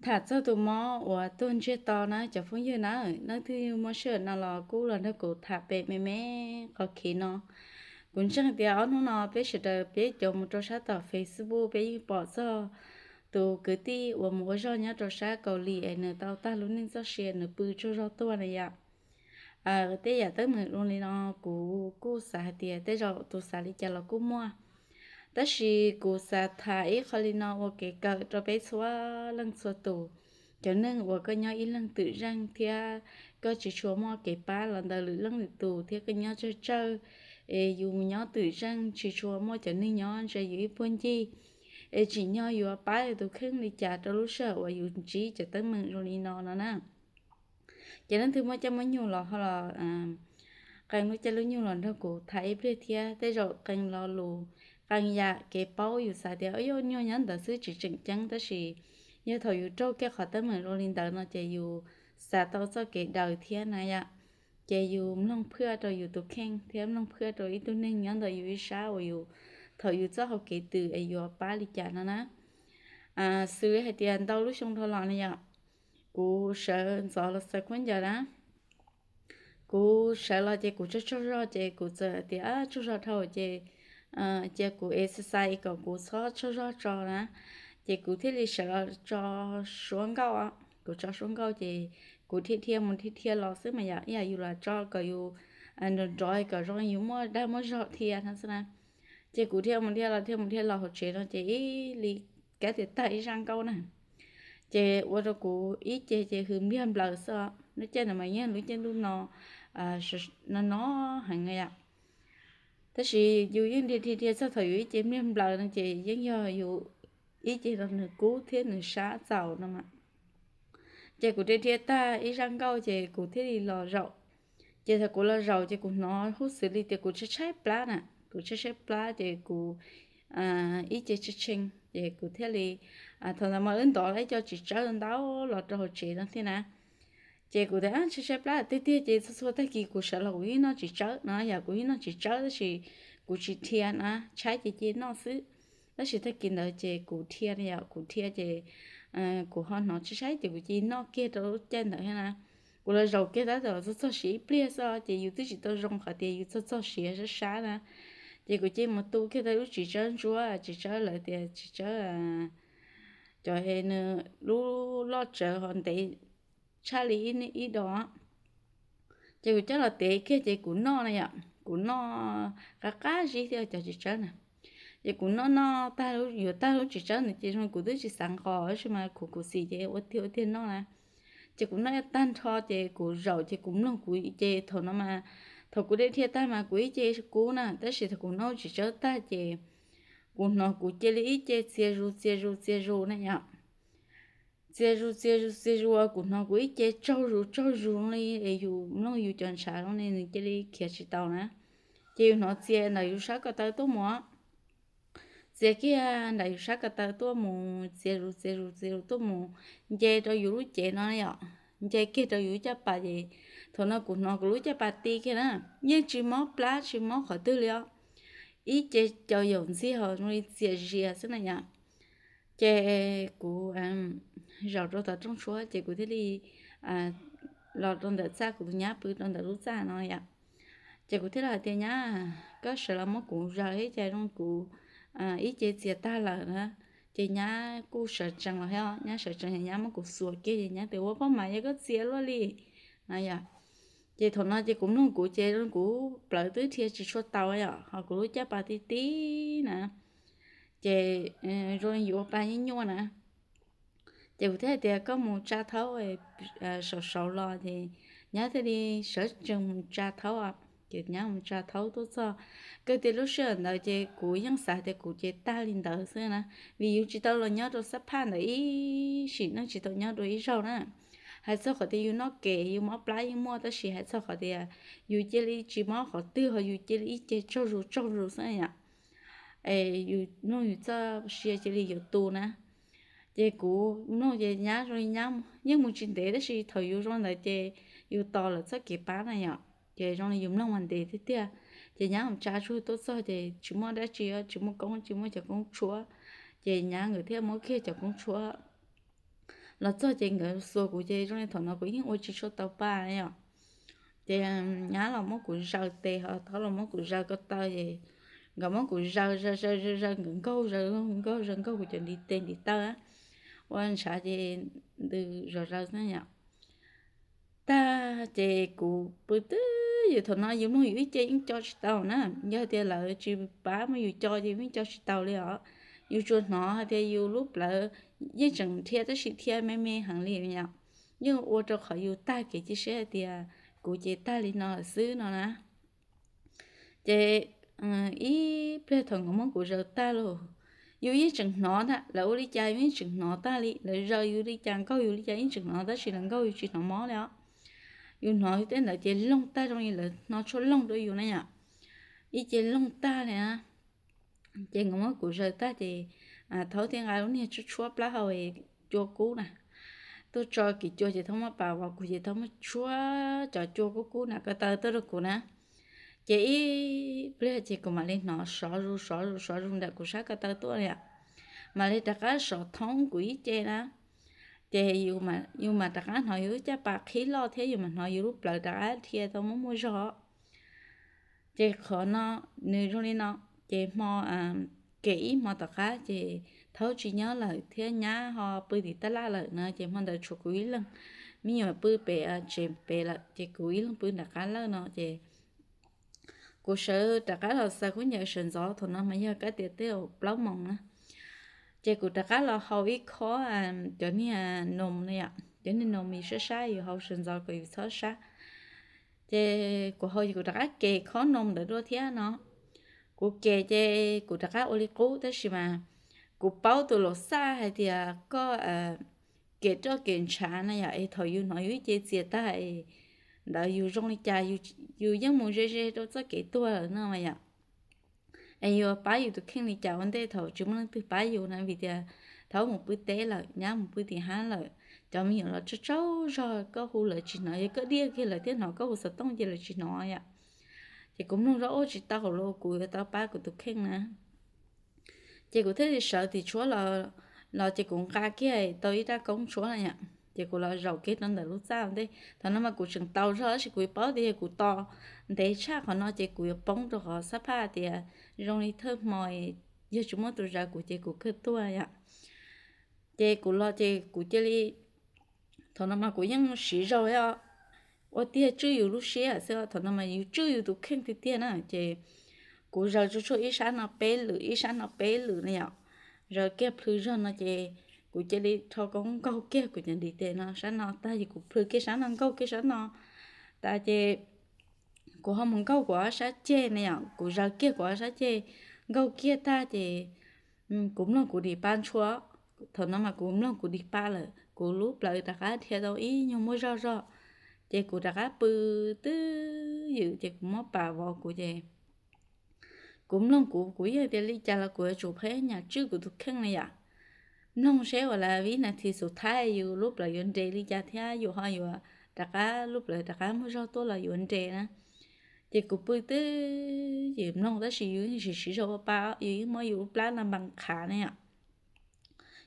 Tham txog tus mob uas tuag ntsiag to na cov phooj ywg na, leej twg muaj sij hawm no los kuj los nrog kuv tham pem me me qhov kev no. Kuv ntseeg tias ob hnub no peb sawv daws peb cov mus rau sab tom Facebook peb yeej pom txog tus kwv tij uas mus ua zog nyob rau sab Kaus Lim es nws tau tag lub neej txoj sia, nws pw tsaug zog tuag na yom. Tej yam teeb meem zoo li no kuv kuj xav hais tias tej zaum tus xav li cas los kuj muaj, tab sis kuv xav tham ib qho li no ua kev kawm rau peb txhua leej txhua tus. Cov neeg uas koj nyob ib leeg twm zeej thiab koj tsis tshua muaj kev pab los ntawm lwm leej lwm tus thiab koj nyob tsawg tsawg, es yus nyob twm zeej tsis tshua muaj cov neeg nyob ntsia yus ib puag ncig, es tsim nyog yuav pab yus tus kheej li cas rau lub sij hawm uas yus ntsib cov teeb meem zoo li no no na. Ces leej twg muaj caij muaj nyoog los ho los qee lub caij lub nyoog los nrog kuv tham ib pliag thiab. Tej zaum qee lo lus, qee yam kev paub yus xav tias yog nyuag nyob ntawd xwb tsis tseem ceeb, tab sis yog thaum yus raug kiag qhov teeb meem zoo li ntawd no ces yus xav tau txoj kev daws thiab na yom. Ces yus mloog phwaj rau yus tus kheej thiab mloog phwaj rau ib tug neeg nyob ntawm yus ib sab uas yus, thaum yus txoj hau kev twm es yuav pab li cas no na. Xws li hais tias ntau lub xyoo dhau los na yom, kuv sawv ntxov los xaws khaub ncaws na, kuv sawv los ces kuv tsaug tsaug zog ces kuv txawm tias tsaug zog dhau ces cia kuv exercise kom kuv txhob tsaug zog tso na. Ces kuv thiaj li sawv los tso suab nkauj, kuv tso suab nkauj ces kuv dhia dhia mus dhia dhia los xwb mas yom, ib yam yus los tso kom yus nrov nrov kom zoo yus muaj dag muaj zog dhia no xwb na. Ces kuv dhia mus dhia los dhia mus dhia los hauv tsev no ces ib li kab tias tag ib zaj nkauj na, ces ua rau kuv ib ce ces hws npliag nplaws xwb. Lub caij no mas yeej lub caij ntuj no, no no heev yom. Tab sis yus yeej dhia dhia dhia txog thaum yus ib ce npliag nplaws no ces yeej yog yus ib ce no nws kub thiab nws sab txaus no mas. Ces kuv dhia dhia tag ib zaj nkauj ces kuv thiaj li los zaum. Ces thaum kuv los zaum ces kuv hnov huv xws li tias kuv tshaib tshaib plab na, kuv tshaib tshaib plab ces kuv ib ce tshee tshee ces kuv thiaj li, thaum ntawd mas wb ntov lawm ib co txiv tsawb ntau los rau hauv tsev no thiab na. Ces kuv tias tshaib tshaib plab tiag tiag ces txhua txhua tag kis kuv sawv los kuv yeej noj txiv tsawb no, yog kuv yeej noj txiv tsawb tab sis kuv tsis dhia na, tshaib ces cia noj xwb. Tab sis tag kis ntawd ces kuv dhia yom, kuv dhia ces kuv ho hnov tshaib tshaib ces kuv cia noj kiag rau lub caij ntawd thiab na. Kuv los zaum kiag tab tom txog txog siav ib pliag xwb ces yus twb tsis tau zoo qhov tias yus txog txog siav sab sab na. Ces kuv cia mus tu kiag tau lub txiv tsawb ntsuab, txiv tsawb lawv tias txiv tsawb cov nws lub loj tsawv ho ntev tshaj li ib dos. Ces kuv coj los tev kiag ces kuv noj na yom, kuv noj qab qab zib thiab cov txiv tsawb na. Ces kuv noj noj tag, yuav tag lub txiv tsawb ntawd ces zoo kuv twb tsis xav nqos tab sis mas khuv khuv xim ces ua tiag ua tiag noj na. Ces kuv noj tag nrho ces kuv zaum ces kuv mloog kuv ib ce thaum no mas, thaum kuv dhia dhia tag mas kuv ib ce kub na, tab sis thaum kuv noj txiv tsawb tag ces kuv hnov kuv cia li ib ce txias zus txias zus txias zus na yom. Txias zus txias zus txias zus, kuv hnov kuv ib ce tsaug zus tsaug zus li es yus mloog yus cov ntshav zoo li nws cia li khiav tsis tau na. Ces yus hnov txias ntawm yus sab ko taw tuaj mus, txias kiag ntawm yus sab ko taw tuaj mus, txias zus txias zus txias zus tuaj mus, nce rau yus lub cev no yom, nce kiag rau yus lub caj pas ces thaum no kuv hnov kuv lub caj pas ti kiag na, yeej tsis mob plab tsis mob qhov twg li os. Ib ce cau yaum ntxiag ho zoo li txias zias xwb na yom. Ces kuv zaum rau tom rooj tshuab ces kuv thiaj li los rau ntawm txaj, kuv tus nyab pw rau ntawm lub txaj no yom. Ces kuv thiaj li hais tias nyab, koj sawv los muab kuv zaws thiab cas zoo kuv ib ce txias tag lawm na. Ces nyab kuj sawv tsees los thiab, nyab sawv tsees nyab muab kuv xuas kiag ces nyab tias ua pob mas yog koj txias luaj li na yom. Ces thaum no ces kuv mloog kuv ces kuv plawv twb dhia tsis tshua tau yom, ho kuv lub caj pas ti ti na, ces zoo yuav pa nyuaj nyuaj na. Ces kuv thiaj hais tias koj mus tsa thaub saum saud los ces nyab thiaj li sawv tsees mus tsa thaub. Ces nyab mus tsa thaub tuaj txog, kawg tias lub sij hawm ntawd ces kuv yeej xav tias kuv ces tag li ntawd xwb na, vim yus tsis tau los nyob rau xab phaj ntawd ib sim neej tsis tau nyob dua ib zaug na. Hais txog qhov tias yus noj kev yus mob plab yeej muaj, tab sis hais txog qhov tias yus cia li tsis mob qhov twg ho yus cia li ib ce tsaug zus tsaug zus xwb yom. Es yus mloog yus txoj sia cia li yuav tu na. Ces kuv mloog ces nyab zoo li nyab yeej mus tsis ntev, tab sis thaum yus zoo ntawd ces yus tos lawv txoj kev pab na yom. Ces zoo li yus mloog mas ntev tiag tiag. Ces nyab mus tsa tsuag tuaj txog ces tsis muaj dab tsi, tsis muaj koob, tsis muaj cov koob tshuab. Ces nyab nkawd thiaj muab kiag cov koob tshuab los txog ces nkawd xuas kuv ces zoo li thaum no kuv yeej ua tsis tshua tau pa yom. Ces nyab los muab kuv zaws tes ho thaub los muab kuv zaws ko taw ces nkawd muab kuv zaws zaws zaws zaws zaws nkawd nkaug zaws nkaug zaws nkaug kuv cov ntiv tes ntiv taw ua ntshav ces ntws zom zaws xwb yom. Tag ces kuv pw twb ywm, thaum no yus mloog yus ib ce yeej co tsis tau na. Yog tias lawv tsis pab muab yus co ces yeej co tsis tau li os. Yus tsuas hnov hais tias yus lub plawv yeej tseem dhia tab sis dhia me me heev li yom. Yeej ua rau qhov yus tag kev cia siab hais tias kuv ces tag li no lawm xwb no na. Ces ib pliag thaum nkawd muab kuv zaws tag los, yus yeej tseem hnov ntag, lawv ua li cas yus yeej tseem hnov tag li, lawv zaws yus li cas nkaug yus li cas yeej tseem hnov tab sis lawv nkaug yus tsis hnov mob li os. Yus hnov yus tej ntawd ces loog tag zoo li lawv hno tshuaj loog rau yus na yom. Ib ce loog tag li na. Ces nkawd muab kuv zaws tag ces thaub thiaj nqa lub niag tshuab tshuab plaub hau cua kub na tuaj tso kim cua ces thaub muab pas vov kuv ces thaub muab tshuab cov cua kub kub na ko taw tuaj rau kuv na. Ces ib pliag ces kuv mam li hnov sov zus sov zus sov zus ntawm kuv sab ko taw tuaj li, mam li rov qab sov thoob kuv ib ce na. Ces yus mam rov qab hnov yus lub caj pas qhib loj thiab yus mam hnov yus lub plawv rov qab dhia tau muaj muaj zog. Ces qhov no nws zoo li no, ces hmo, kem ib hmo tom qab ces thaub tsis nyob lawm thiab nyab ho pw tim tab laj lawm no ces hmo ntawd tshuav kuv ib leeg, me nyuam pw pem tsev pem lawm ces kuv ib leeg pw nram qab lawj no ces kuv sawv rov qab los xaws khaub ncaws sawv ntxov, thaum no mas yog kab tias tej plaub moos na. Ces kuv rov qab los hau ib khob cov niag noos na yom, cov niag noos mis sab sab yus hau sawv ntxov kom yus txhob sab. Ces kuv hau ces kuv rov qab kem khob noos ntawd dua thiab no. Kuv kem ces kuv rov qab ua li qub tab sis mas kuv paub tus laus xaj hais tias koj kem roj kem ntshav na yom, es thaum yus hnov yus ib ce txias tag ntawd yus zoo li cas, yus yeej mus ze ze rau txoj kev tuag lawm no mas yom. Es yuav pab yus tus kheej li cas ua ntej thaum tsis muaj leej twg pab yus na, vim tias thaub mus pw teb lawm, nyab mus pw tim hab lawm, cov me nyuam los tsaug tsaug zog koj hu lawv tsis hnov, yog koj diaj kiag lawv thiaj hnov, koj hu xov tooj ces lawv tsis hnov yom. Ces kuv mloog zoj ua tsis tau hauv los kuv yuav tau pab kuv tus kheej na. Ces kuv thiaj li sawv tim tshuab los, los ces kuv nqa kiag tau ib rab koob tshuab na yom, ces kuv los zaum kiag rau ntawm lub txaj ua ntej. Thaum no mas kuv tseem taus zog tab sis kuv paub tias yog kuv tos ntev tshaj qhov no ces kuv yuav poob rau qhov xab phaj tias zoo li thawj hmo yog tsis muaj tus zaws kuv ces kuv kawg tuag yom. Ces kuv los ces kuv cia li, thaum no mas kuv yeej siv zog ua tiag tswj yus lub siab xwb, thaum no mas yus tswj yus tus kheej tiag tiag na. Ces kuv zaws tsuag tsuag ib sab no peb lwm ib sab no peb lwm na yom, zaws kiag plhws zog no ces kuv cia li rho koob nkaug kiag kuv cov ntiv tes no sab no tag ces kuv plhws kiag sab no nkaug kiag sab no tas ces kuv ho mus nkaug kuv ob sab ceg na yom, kuv zaws kiag kuv ob sab ceg nkaug kiag tag ces kuv mloog kuv dim pa ntshua. Thaum no mas kuv mloog kuv dim pa lawm, kuv lub plawv rov qab dhia tau ib nyuag muaj zog zog, ces kuv rov qab pw twb ywm ces kuv muab pas vov kuv ces kuv mloog kuv, kuv yeej tias li cas los kuv yuav tsum pheej nyam tswj kuv tus kheej na yom. Mloog seb ua li vib nas this xus thaib yus lub plawv yuav nres li cas thiab yus ho yuav rov qab lub plawv rov qab muaj zog tuaj los yuav nres na. Ces kuv pw twb ywm mloog tab sis yus yeej siv siv zog ua pa, yus yeej muab yus lub plab no npas qhav na yom.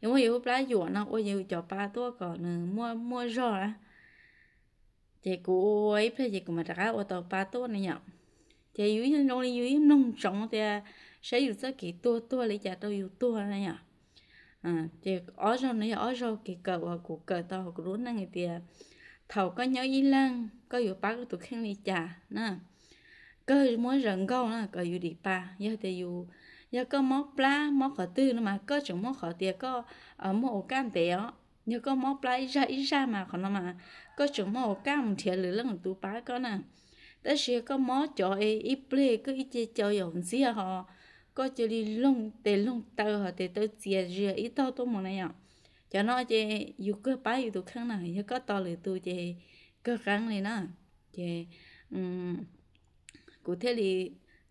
Yus muab yus lub plab yuam no ua yus cov pa tuaj kom nws muaj muaj zog na. Ces kuv ua ib pliag ces kuv mam rov qab ua tau pa tuaj na yom. Ces yus yeej zoo li yus yeej mloog ntsoov tias saib yus txoj kev tuag tuag li cas rau yus tuag na yom. Ces ob zaug no yog ob zaug kev kawm uas kuv kawm tau hauv kuv lub neej hais tias thaum koj nyob ib leeg koj yuav pab koj tus kheej li cas na. Kawg muab zaws nkaug na kom yus dim pa. Yog tias yus, yog koj mob plab mob qhov twg no mas koj tseem muab qhov tias koj muaj ua kaj ntev os. Yog koj mob plab ib zaj ib zaj mas qhov no mas koj tseem muaj ua kaj mus nrhiav lwm leej lwm tus pab koj na. Tab sis yog koj mob cov ib pliag koj ib ce cau yaum ntxiag ho koj cia li loog tes loog taw ho tes taw txias zias ib tog tuaj mus na yom. Cov no ces yus kawg pab yus tus kheej na, yog koj tos lwm tus ces kawg qeeb li na. Ces kuv thiaj li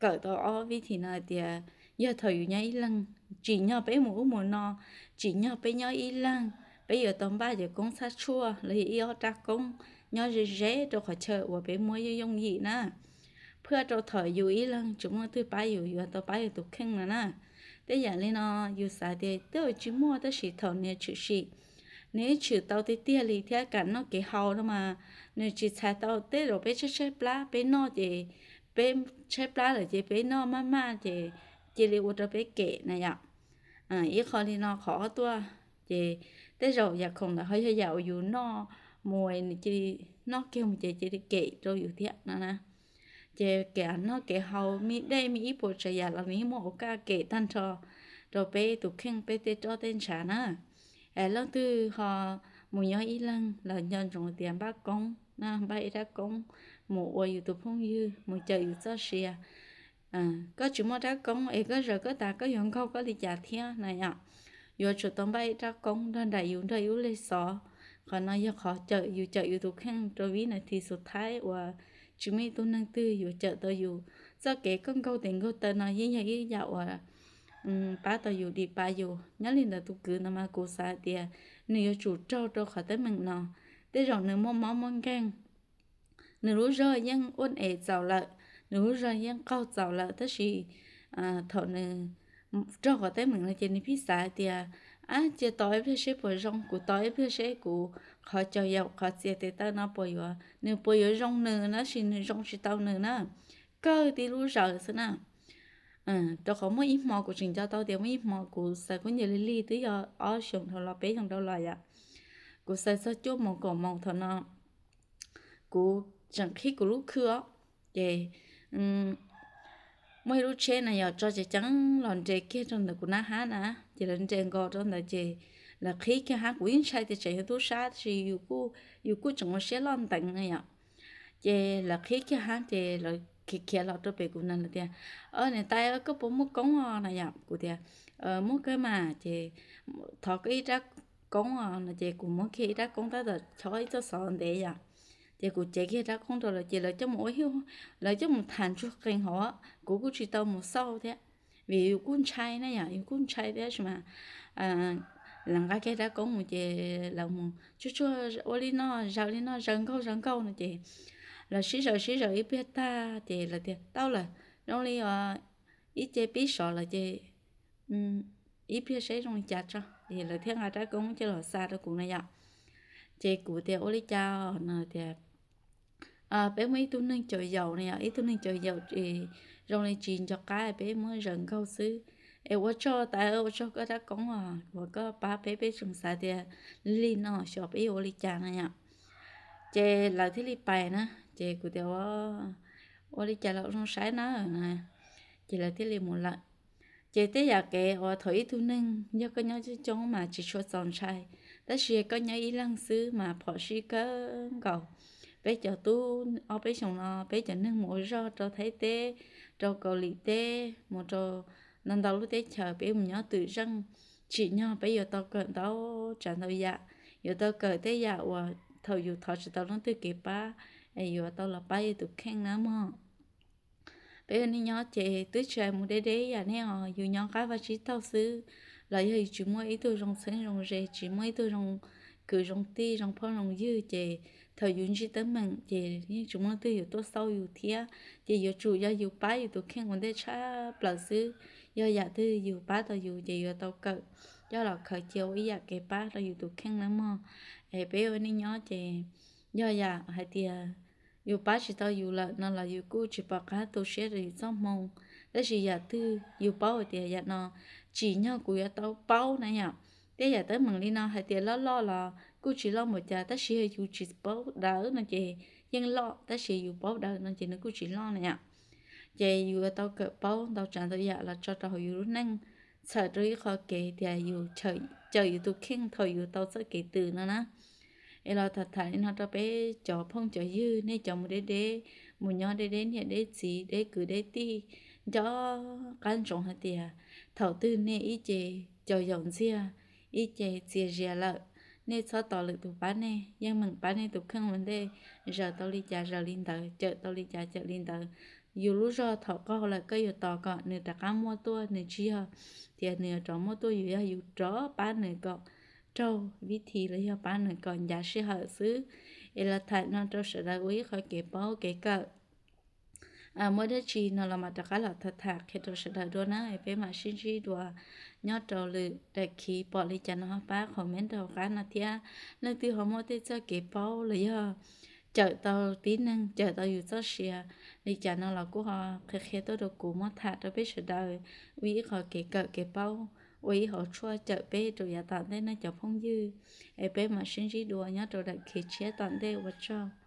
kawm tau ob vib thim no hais tias yog thaum yus nyob ib leeg, tsim nyog peb mus ub mus no, tsim nyog peb nyob ib leeg, peb yuav tau npaj cov koob txhab tshuaj los yog ib ob rab koob nyob ze ze rau qhov chaw uas peb muab yooj yooj yim na. Phaj rau thaum yus ib leeg tsis muaj leej twg pab yus, yuav tau pab yus tus kheej no na. Tej yam li no yus xav tias twb tsis muaj tab sis thaum niaj tshwm sim nws ib tshwm tau tiag tiag li thiab kam noj kev haus no mas nws tsis txhais tau tej zaum peb tshaib tshaib plab, peb noj ces peb tshaib plab lawm ces peb noj maj maj ces cia li ua rau peb kem na yom. Ib qho li no qhov ob tuaj ces tej zaum yam khoom ntawd ho yog yam uas yus noj mus nws cia li noj kiag mus ces cia li kem rau yus thiab no na. Ces kev noj kev haus me dej me ib puas tsav yam los nws yeej muaj ua kaj kem tag nrho rau peb tus kheej peb tej roj tej ntshav na. Leej twg ho mus nyob ib leeg los nco ntsoov tias npaj koob na, npaj ib rab koob mus ua yus tus phooj ywg, mus cawm yus txoj sia. Koj tsis muaj rab koob es koj zaws koj tas koj yuav nkaug koj li cas thiab na yom. Yuav tsum tau npaj ib rab koob nrog nraim yus nrog ib lub leg xov. Qhov no yog qhov cawm yus, cawm yus tus kheej rau vib nas this xus thaib uas tsis muaj ib tug neeg twg yuav cawm tau yus. Txoj kev koj nkaug tes nkaug taw no yeej yog ib yam uas pab tau yus dim pab yus. Nyob li ntawd tus kwv ntawd mas kuv xav hais tias nws yuav tsum raug rau qhov teeb meem no. Tej zaum nws muaj mob muaj nkeeg, nws lub zog yeej ua es txaus lawm, nws lub zog yeej qaug txaus lawm tab sis thaum nws raug qhov teeb meem no ces nws pheej xav hais tias, ab, cia tos ib pliag seb puas zoo, kuv tos ib pliag seb kuv qhov caum yaum qhov txias tes taw no puas yuav, nws puas yuav zoo nws na, tab sis nws zoo tsis tau nws na, kawg tib lub zaws xwb na. Rau qhov muaj ib hmo kuv tseem nco tau tias muaj ib hmo kuv xaws khaub ncaws lig lig twb yog ob xyoos dhau los peb xyoos dhau los yom. Kuv xaws txog cuaj moos kaum moos thaum no kuv tseem qhib kuv lub khw os, ces muaj ib lub tsheb na yom tso ceev ceev los nres kiag rau ntawm kuv nab hab na, ces lawv nres nkaus rau ntawd ces lawv qhib kiag hab, kuv yeej ntshai tias tseem yog tub sab tab sis yus kuj tseem ua siab loj nteev na yom. Ces lawv qhib kiag hab ces lawv khiav khiav los rau pem kuv na lawv tias, niam tais, koj puas muaj koob os na yom? Kuv tias, muaj kawg mas. Ces thov koj ib rab koob os no ces kuv muab kiag ib rab koob tab tom chob ib txoj xov ntev yom. Ces kuv cev kiag rab koob rau lawv ces lawv coj mus ua, lawv coj mus tham ntsuag qees hauv, kuv kuj tsis tau mus xauj thiab, vim yus kuj ntshai na yom, yus kuj ntshai thiab sis mas lawv nqa kiag rab koob mus ces lawv mus tsuag tsuag ua li no, zaws li no, zaws nkaug zaws nkaug no ces lawv sib zaws sib zaws ib pliag tag ces lawv tias tau lawm, zoo li ib ce pib sov lawm ces ib pliag seb zoo li cas tso. Ces lawv thiaj nqa rab koob coj los xa rau kuv na yom. Ces kuv tias ua li cas no tias peb muaj ib tug neeg caum yaum na yom, ib tug neeg caum yaum es zoo li tsis nco qab peb muab zaws nkaug xwb. Es ua tsaug tas, ua tsaug koj rab koob os uas koj pab peb, peb tseem xav tias lig no xyov peb yuav ua li cas no yom. Ces lawv thiaj li pais na, ces kuv tias ua li cas los zoo saib na, ces lawv thiaj li mus lawm. Ces tej yam kev uas thaum ib tug neeg yog koj nyob coob coob mas tsis tshua txaus ntshai, tab sis koj nyob ib leeg xwb mas phom sij kawg nkaus. Peb cov tub ob peb xyoos no peb cov neeg mus ua zog rau Thaib teb, rau Kaus Lim teb, mus rau ntau ntau lub teb chaws peb mus nyob twm zeej, tsim nyog peb yuav tau kawm ntau tsav ntau yam, yuav tau kawm tej yam uas thaum yus thov tsis tau leej twg kev pab, es yuav tau los pab yus tus kheej na mog. Peb ua neej nyob ces twb tsis hais mus deb deb yam nej os, yus nyob qab vaj tsib taug xwb los yog yus tsis muaj ib tug zoo txheeb zoo ze, tsis muaj ib tug zoo kwv zoo tij zoo phooj zoo ywg ces thaum yus ntsib teeb meem ces yeej tsis muaj leej twg yuav tuaj xauj yus thiab. Ces yuav tsum yog yus pab yus tus kheej ua ntej tshaj plaws xwb. Yog yam twg yus pab tau yus ces yuav tau kawm coj los khaws cia ua ib yam kev pab rau yus tus kheej na mog. Es peb ua neej nyob ces yog yam hais tias yus pab tsis tau yus lawm no los yus kuj tsis pom qab tu siab rau yus txoj hmoo. Tab sis yam twg yus paub hais tias yam no tsim nyog kuv yuav tau paub na yom. Tej yam teeb meem li no hais tias loj loj los kuj tsis loj npaum cas, tab sis yog yus tsis paub dawb no ces yeej loj, tab sis yus paub dawb no ces nws kuj tsis loj na yom. Ces yus yuav tau kawm paub ntau tsav ntau yam los tso rau hauv yus lub neej, txhawm rau ib qho kev tias yus cawm yus tus kheej thaum yus tau txoj kev twm no na. Es los tham tham li no rau peb cov phooj cov ywg, nej cov mus deb deb, mus nyob deb deb niam deb txiv deb kwv deb tij, nco qab ntsoov hais tias thaum twg nej ib ce caum yaum ntxiag, ib ce txias zias lawm, nej txhob tos lwm tus pab nej, yeej meem pab nej tus kheej ua ntej. Zaws tau li cas zaws li ntawd, cawm tau li cas cawm li ntawd. Yus lub zog thaum qaug lawm koj yuav tos kom nws rov qab muaj tuaj, nws tsis yog tias nws yuav rov muaj tuaj, yus yog yus rov pab nws kom raug vib thi los yog pab nws kom ncav sij hawm xwb. Es los tham no rau sawv daws ua ib qho kev paub kev kawm. muaj dab tsi no los mam rov qab los tham tham qhia rau sawv daws dua na. Peb mam sib ntsib dua nyob rau lwm daim khiv. Pom li cas no ho pab comment rau qab no thiab. Leej twg ho muaj tej txoj kev paub los yog cawm tau tib neeg, cawm tau yus txoj sia li cas no los kuj ho qhia qhia tuaj rau kuv muab tham rau peb sawv daws ua ib qho kev kawm kev paub, ua ib hauv tshuaj cawm peb rau yav tom ntej ne cov phooj ywg. Es peb mam sib ntsib dua nyob rau daim khiv tshiab tom ntej, ua tsaug.